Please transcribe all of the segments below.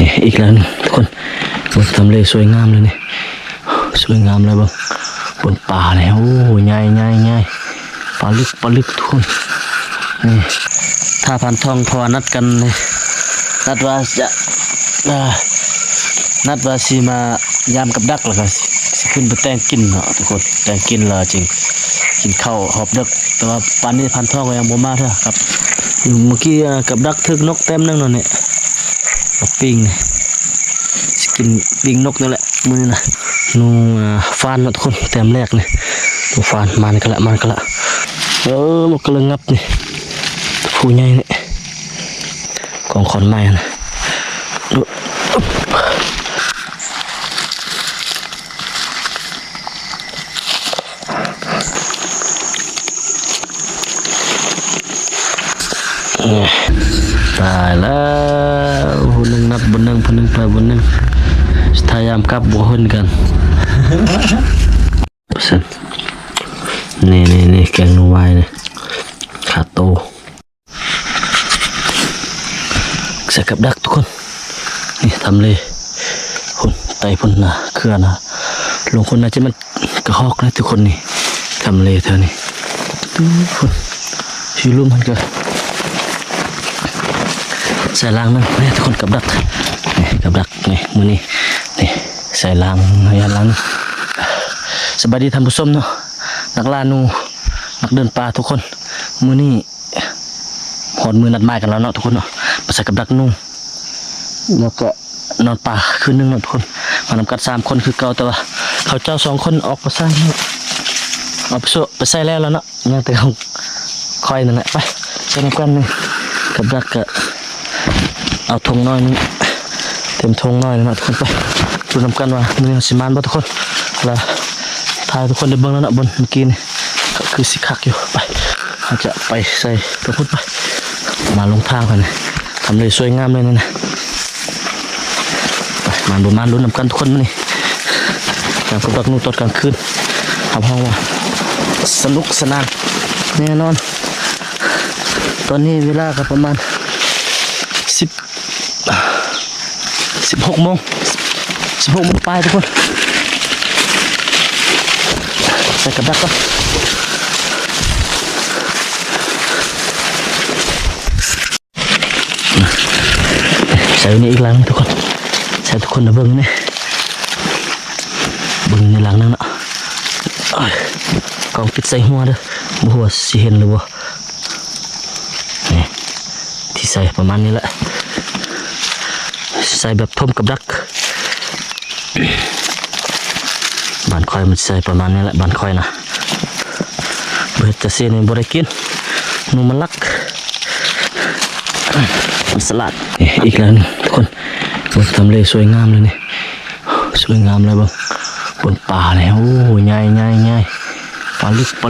ນີ້ອີກແລ້ວນີ້ທຸກຄົນ ໂອ້ ທຳເລສວຍງາມເລີຍນີ້ ສວຍງາມເລີຍເບິ່ງ ເບິ່ງປານີ້ ໂອ້ ໃຫຍ່ໆໆ ປາລຶກ ປາລຶກທຸກຄົນ ນີ້ ຖ້າພານທອງ ເພາະວ່ານັດກັນ ນັດວ່າຈະ ເອີ ນັດວ່າຊິມາ ຍາມກັບດັກ ແລ້ວກໍຊິ ຊິຂຶ້ນໄປແຕ່ງກິນເນາະທຸກຄົນ ແຕ່ງກິນແລ້ວຈຶ່ງກິນເຂົ້າຮອບເດິກ ແຕ່ວ່າປານນີ້ພານທອງກໍຍັງບໍ່ມາເທື່ອຄັບ ເມື່ອກີ້ກັບດັກຖືກນົກແຕ້ມໜຶ່ງເນາະນີ້ ມາປີ້ງນີ້ ຊິກິນປີ້ງນົກນີ້ແຫຼະມື້ນີ້ນະ ໜູຟານເນາະທຸກຄົນ ແຕ້ມແລກນີ້ ໜູຟານ ມານກັນລະ ມານກັນລະ ເອີ ນົກກະເລີງງັບນີ້ ຜູ້ໃຫຍ່ນີ້ ກອງຂອນໄມ້ຫັ້ນນະ ຕາຍແລ້ວ ຜູ້ໜຶ່ງນັບບ່ອນໜຶ່ງ ຜູ້ໜຶ່ງໄປບ່ອນໜຶ່ງ ສຸດທ້າຍຍາມກັບບໍ່ເຫັນກັນ ນີ້ໆໆ ແກງໜູວາຍນີ້ ຄາໂຕ ໃສ່ກັບດັກທຸກຄົນ ນີ້ທຳເລ ພຸ້ນ ໄຕພຸ້ນນະ ເຂື່ອນນະ ລົງພຸ້ນນະ ຈະແມ່ນກະຮອກນະທຸກຄົນນີ້ ທຳເລແຖວນີ້ ພຸ້ນ ຢູ່ລຸ່ມຫັ້ນກະ ໃສ່ລາງໜຶ່ງ ນີ້ທຸກຄົນ ກັບດັກ ນີ້ກັບດັກ ນີ້ ມື້ນີ້ ນີ້ ໃສ່ລາງ ໃຫ້ລາງ ສະບາຍດີທ່ານຜູ້ຊົມເນາະ ນັກລ່າໜູ ນັກເດີນປ່າທຸກຄົນ ມື້ນີ້ ຮອດມື້ນັດໝາຍກັນແລ້ວເນາະທຸກຄົນເນາະ ມາໃສ່ກັບດັກໜູ ແລ້ວກໍນອນປ່າຄືນໜຶ່ງເນາະທຸກຄົນ ມານຳກັນສາມຄົນຄືເກົ່າ ແຕ່ວ່າເຂົາເຈົ້າສອງຄົນອອກໄປໃສ່ແລ້ວ ອອກໄປໃສ່ແລ້ວເນາະ ຍັງແຕ່ຂ້ອຍນັ້ນແຫຼະ ໄປໃສ່ນຳກັນນີ້ ກັບດັກກະເອົາຖົງນ້ອຍໜຶ່ງ ເຕັມຖົງນ້ອຍໜຶ່ງເນາະທຸກຄົນ ໄປ ລຸ້ນນຳກັນວ່າມື້ນີ້ເຮົາຊິໝານບໍ່ທຸກຄົນ ລະ ຖ່າຍໃຫ້ທຸກຄົນໄດ້ເບິ່ງແລ້ວເນາະ ບ່ອນມື້ກີ້ນີ້ ກໍຄືຊິຄັກຢູ່ ໄປ ເຮົາຈະໄປໃສ່ຕົວພຸ້ນໄປ ມາລົງທາງໄປນີ້ ທຳເລສວຍງາມເລີຍນີ້ນະ ໄປ ມາບໍ່ມາລຸ້ນນຳກັນທຸກຄົນມື້ນີ້ ການພົບກັບໜູຕອນກາງຄືນ ຮັບຮອງວ່າສະໜຸກສະໜານແນ່ນອນ ຕອນນີ້ເວລາກໍປະມານສິບ ສິບຫົກໂມງ ສິບຫົກໂມງປາຍທຸກຄົນ ໃສ່ກັບດັກກ່ອນ ໃສ່ນີ້ອີກຫຼັງໜຶ່ງທຸກຄົນ ໃສ່ທຸກຄົນນະເບິ່ງນີ້ ເບິ່ງນີ້ຫຼັງໜຶ່ງເນາະ ກ້ອງປິດໃສ່ຫົວເດີ້ ບໍ່ຮູ້ວ່າຊິເຫັນຫຼືບໍ່ ນີ້ ທີ່ໃສ່ປະມານນີ້ແຫຼະ ໃສ່ແບບຖົມກັບດັກ ບ້ານຂ້ອຍມັນໃສ່ປະມານນີ້ແຫຼະ ບ້ານຂ້ອຍນະ ບໍ່ເຮັດຈັ່ງຊີ້ນີ້ບໍ່ໄດ້ກິນ ໜູມັນລັກ ມັນສະຫຼາດ ນີ້ອີກແລ້ວນີ້ທຸກຄົນ ໂອ້ ທຳເລສວຍງາມເລີຍນີ້ ສວຍງາມເລີຍເບິ່ງ ເບິ່ງປານີ້ ໂອ້ ໃຫຍ່ໆໆ ປາລຶກ ປາ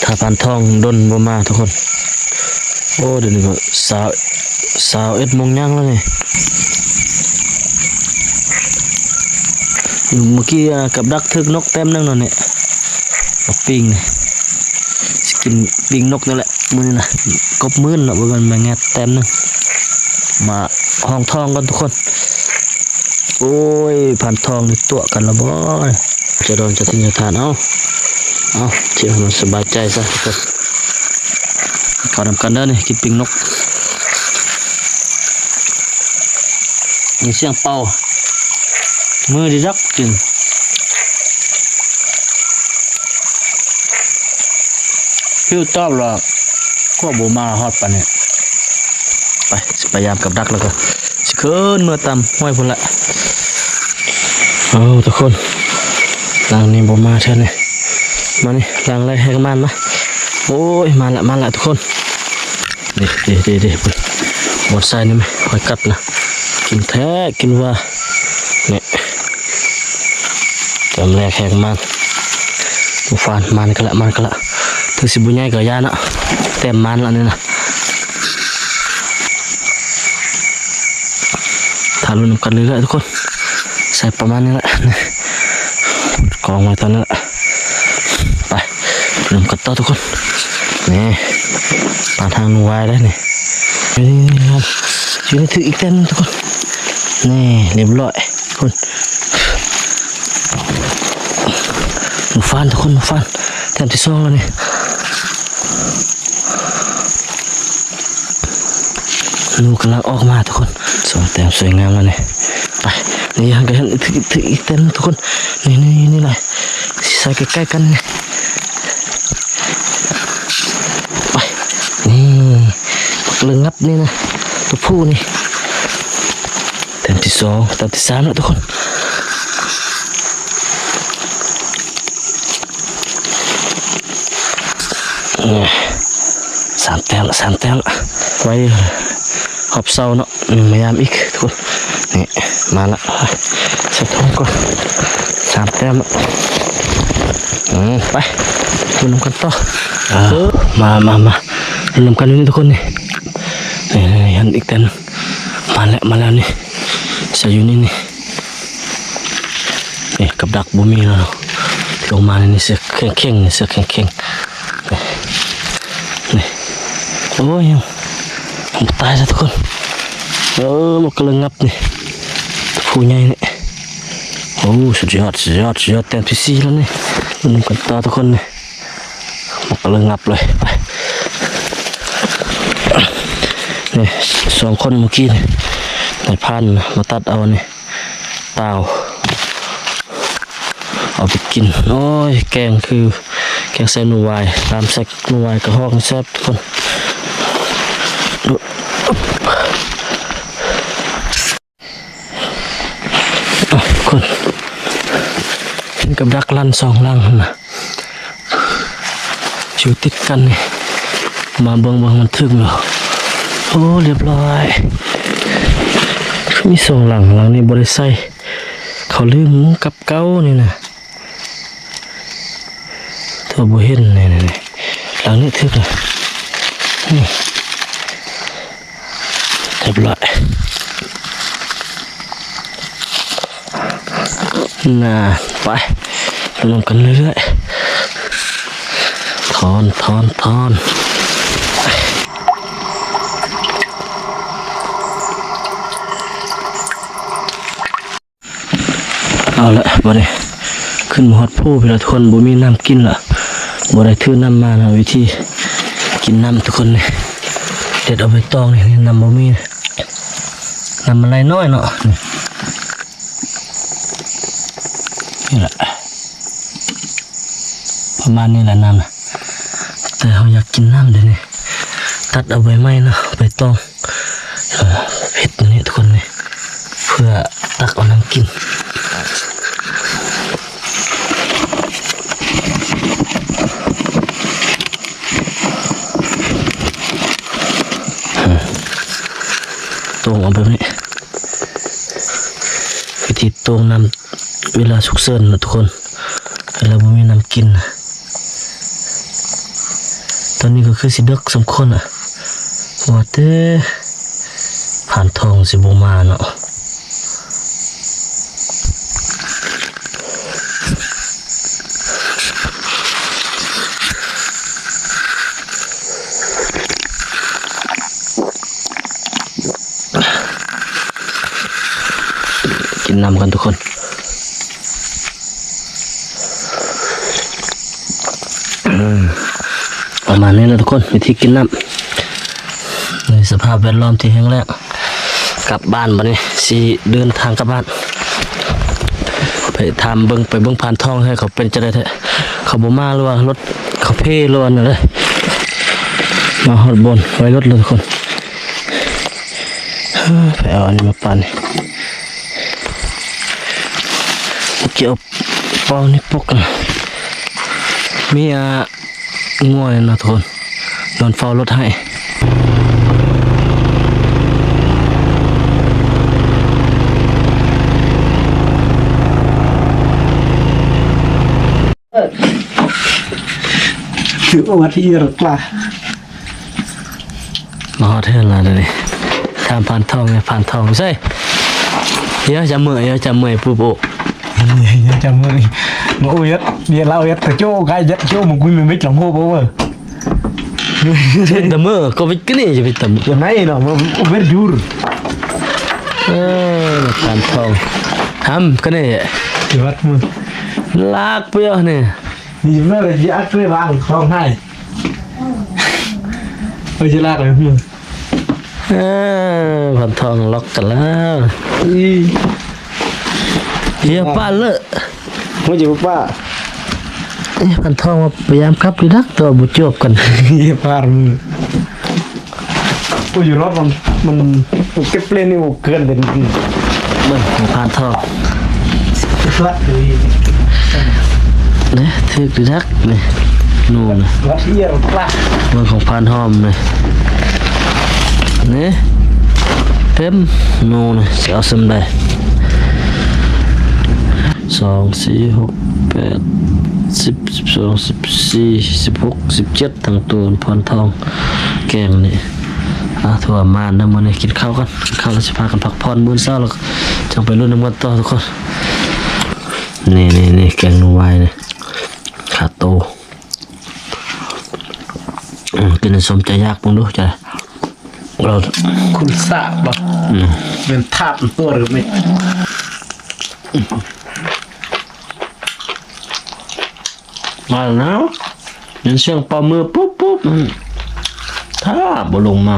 ຖ້າພານທອງດົນບໍ່ມາທຸກຄົນ ໂອ້ ດຽວນີ້ກໍຊາວ ຊາວເອັດໂມງຍັງແລ້ວນີ້ ເມື່ອກີ້ກັບດັກຖືກນົກແຕ້ມໜຶ່ງເນາະນີ້ ມາປີ້ງນີ້ ຊິກິນປີ້ງນົກນີ້ແຫຼະ ມື້ນີ້ນະ ກົບໝື່ນເນາະ ບໍ່ແມ່ນແມງແງດແຕ້ມໜຶ່ງ ມາຫ້ອງທອງກ່ອນທຸກຄົນ ໂອ້ຍ ພານທອງນີ້ຕົວະກັນລະບໍ່ ຈະດອນຈະທິນຈະທານ ເອົາ ເອົາ ທີ່ໃຫ້ມັນສະບາຍໃຈຊະທຸກຄົນ ເຂົ້ານຳກັນເດີນີ້ ກິນປີ້ງນົກ ມີສຽງເປົ່າ ມືດີດັກກິນ ພິວຕອບລະ ພວກບໍ່ມາຮອດປານນີ້ ໄປ ຊິໄປຍາມກັບດັກແລ້ວກໍຊິຂຶ້ນເມືອຕາມຫ້ວຍພຸ້ນແຫຼະ ເອົາ ທຸກຄົນ ຫຼັງນີ້ບໍ່ມາເທື່ອນີ້ ມານີ້ ຫຼັງແລກແຮກມານມາ ໂອ້ຍ ມາລະ ມາລະທຸກຄົນ ເດ້ໆໆໆ ບ່ອນຊາຍນີ້ແມະ ຫອຍກັດນະ ກິນແທ້ກິນວ່າ ນີ້ ແຕ້ມແລກແຮກມານ ໂອ້ ຟານ ມານກັນລະ ມານກັນລະ ເຖິງຊິບໍ່ໃຫຍ່ກໍຢ່າເນາະ ແຕ້ມມານລະນີ້ນະ ຖ້າລຸ້ນນຳກັນເລື້ອຍໆທຸກຄົນ ໃສ່ປະມານນີ້ແຫຼະ ນີ້ ກອງໄວ້ຕອນນັ້ນລະ. ໄປ ເລີ່ມກັນຕໍ່ທຸກຄົນ. ນີ້ ປານຫາງໜູວາຍໄດ໋ນີ້. ນີ້ ຢູ່ໃນ ຖືກອີກແຕ້ມໜຶ່ງທຸກຄົນ. ນີ້ ລຽບຮ້ອຍ. ພຸ້ນ ໜູຟານທຸກຄົນ ໜູຟານ ແຕ້ມທີສອງແລ້ວນີ້. ໜູກຳລັງອອກມາທຸກຄົນ. ສອງແຕ້ມສວຍງາມແລ້ວນີ້. ໄປ ນີ້ ຍັງກະເຫັນ ຖືກ ຖືກອີກແຕ້ມທຸກຄົນ. ນີ້ ນີ້ ນີ້ແຫຼະ ຊິໃສ່ໃກ້ໆກັນນີ້. ໄປ ນີ້ ເລີງງັບນີ້ນະ ຕົວຜູ້ນີ້. ແຕ້ມທີສອງ ແຕ້ມທີສາມແລ້ວທຸກຄົນ. ສາມແຕ້ມລະ ສາມແຕ້ມລະ. ໄວ້ຮອບເຊົ້າເນາະ ຍັງມາຍາມອີກທຸກຄົນ. ນີ້ ມາລະ ໃສ່ຖົງກ່ອນ. ສາມແຕ້ມລະ. ອືມ ໄປ ມານຳກັນຕໍ່. ເອີ ມາ ມາ ມາ ມານຳກັນຢູ່ນີ້ທຸກຄົນນີ້. ນີ້ ນີ້ ນີ້ ເຫັນອີກແຕ້ມ ມາແລ້ວ ມາແລ້ວນີ້. ໃສ່ຢູ່ນີ້ນີ້. ນີ້ ກັບດັກບໍ່ມີແລ້ວເນາະ. ລົງມາໃນນີ້ ເສືອແຂງໆ ນີ້ ເສືອແຂງໆ ນີ້. ໂອ້ຍ ຍັງ ຍັງບໍ່ຕາຍເລີຍທຸກຄົນ. ເອີ ໝົກກະເລີງງັບນີ້ ຜູ້ໃຫຍ່ນີ້. ໂອ້ ສຸດຍອດ ສຸດຍອດ ສຸດຍອດ. ແຕ້ມທີສີ່ແລ້ວນີ້. ມານຳກັນຕໍ່ທຸກຄົນນີ້. ໝົກກະເລີງງັບເລີຍ. ໄປ ນີ້ ສອງຄົນມື້ກີ້ນີ້ ນາຍພານມາຕັດເອົານີ້ ເປົ່າ ເອົາໄປກິນ. ໂອ້ຍ ແກງຄື ແກງໃສ່ໜູວາຍ ຕຳໃສ່ໜູວາຍກະຮອກແຊບທຸກຄົນ. ເອົາ ທຸກຄົນ ເຫັນກັບດັກລັນສອງຫຼັງຫັ້ນນະ ຢູ່ຕິດກັນນີ້. ມາເບິ່ງ ເບິ່ງມັນຖືກບໍ່. ໂອ້ ລຽບຮ້ອຍ ມີສອງຫຼັງ. ຫຼັງນີ້ບໍ່ໄດ້ໃສ່ ເຂົາລືມກັບເກົ່ານີ້ນະ. ໂຕບໍ່ເຫັນ ນີ້ ນີ້ ນີ້ ຫຼັງນີ້ຖືກລະ. ນີ້ ຮຽບຮ້ອຍ ນະ. ໄປ ລົງກັນເລື້ອຍໆ. ຖອນ ຖອນ ຖອນ. ເອົາລະ ບາດນີ້ຂຶ້ນມາຮອດພູພີ້ລະທຸກຄົນ. ບໍ່ມີນ້ຳກິນລະ ບໍ່ໄດ້ຖືນ້ຳມານະ. ວິທີກິນນ້ຳທຸກຄົນນີ້ ເດັດເອົາໃບຕອງນີ້. ນ້ຳບໍ່ມີ ນ້ຳມັນໄຫຼນ້ອຍເນາະ. ນີ້ ນີ້ລະ ປະມານນີ້ລະນ້ຳນະ. ແຕ່ເຮົາຢາກກິນນ້ຳເດນີ້ ຕັດເອົາໃບໄມ້ເນາະ ໃບຕອງ ເອີ ເຮັດນີ້ທຸກຄົນນີ້ ເພື່ອຕັກເອົານ້ຳກິນ. ໂຕ່ງເອົາແບບນີ້ ວິທີໂຕ່ງນ້ຳ ເວລາສຸກເສີນນະທຸກຄົນ ເວລາບໍ່ມີນ້ຳກິນນະ. ຕອນນີ້ກໍຄືຊິເດິກສົມຄວນລະ ວ່າແຕ່ພານທອງຊິບໍ່ມາເນາະ. ກິນນ້ຳກັນທຸກຄົນ. ອືມ ປະມານນີ້ນະທຸກຄົນ ວິທີກິນນ້ຳ ໃນສະພາບແວດລ້ອມທີ່ແຫ້ງແລ້ງ. ກັບບ້ານບາດນີ້ ຊິເດີນທາງກັບບ້ານ ໄປຖາມເບິ່ງ ໄປເບິ່ງພານທອງໃຫ້ເຂົາເປັນຈັ່ງໃດແທ້ ເຂົາບໍ່ມາ ຫຼືວ່າລົດເຂົາເພ ຫຼືວ່າແນວໃດ. ມາຮອດບ່ອນໄວ້ລົດແລ້ວທຸກຄົນ. ເອີ ໄປເອົາອັນນີ້ມາປານນີ້ ເອົາເກຍເປົ່ານີ້ປົກນະ. ມີ ອ່າ ງົວເນາະທຸກຄົນ ນອນເຝົ້າລົດໃຫ້. ຖືກປະຫວັດທີ່ເອີຍລົດກວ່າ. ມາຮອດເຮືອນແລ້ວເດນີ້ ຖາມພານທອງແດ່ ພານທອງຢູ່ໃສ? ເອີ ຈຳເມືອ ເອີ ຈຳເມືອ ປູໂປ ຈຳເມືອ ຈຳເມືອ. Mà ôi yết, yết là ôi yết, cái chỗ cái yết, chỗ mà quên mình biết lòng hộp ôi. Chết tầm mơ, có vết cái này chứ vết tầm. Giờ này nó mà ôi yết dùr. Ơ, mà tàn thong. Hăm, cái này. Cái vắt mơ. Lak puyah nè. Ni mơ là yết cái vàng thong hai. Ôi yết lak rồi mơ. ເອີ ພັນທອງລັອກກັນແລ້ວ ເຮຍປາເລີ ບໍ່ຢູ່ປາ ເອີ ພັນທອງວ່າພະຍາຍາມຂັບຢູ່ດັກ ແຕ່ວ່າບໍ່ຈວບກັນ ເຮຍປາເລີ ໂອ້ຍ ຢູ່ລົດມັນ ມັນ ມັນເກັບເລນນີ້ ໂອ້ ເກີນເປັນ ເບິ່ງຂອງພານທອງ ເດ້ ຖືກດີຄັກນີ້ ນູນ ເບິ່ງຂອງພານຫອມນີ້ ນີ້ ເຕັມ ນູນ ຊິເອົາສ່ຳໃດ ສອງ ສີ່ ຫົກ ແປດ ສິບ ສິບສອງ ສິບສີ່ ສິບຫົກ ສິບເຈັດ ທັງໂຕ ພານທອງ ແກງນີ້ ອ່າ ຖືວ່າມານເດີມື້ນີ້ ກິນເຂົ້າກ່ອນ ກິນເຂົ້າແລ້ວຊິພາກັນພັກຜ່ອນ ມື້ເຊົ້າແລ້ວຈັ່ງໄປລຸ້ນນຳກັນຕໍ່ທຸກຄົນ ນີ້ໆໆ ແກງໜູວາຍນີ້ ຂາໂຕ ອືມ ກິນໃຫ້ສົມໃຈຢາກເບິ່ງດູ ຈະ ລາວ ຄຸນສະບໍ່ ອືມ ເປັນທາດຕົວຫຼືແມ່ນ ມາແລ້ວນະ ຍິນສຽງປ່າມືປຸບໆ ອືມ ຖ້າບໍ່ລົງມາ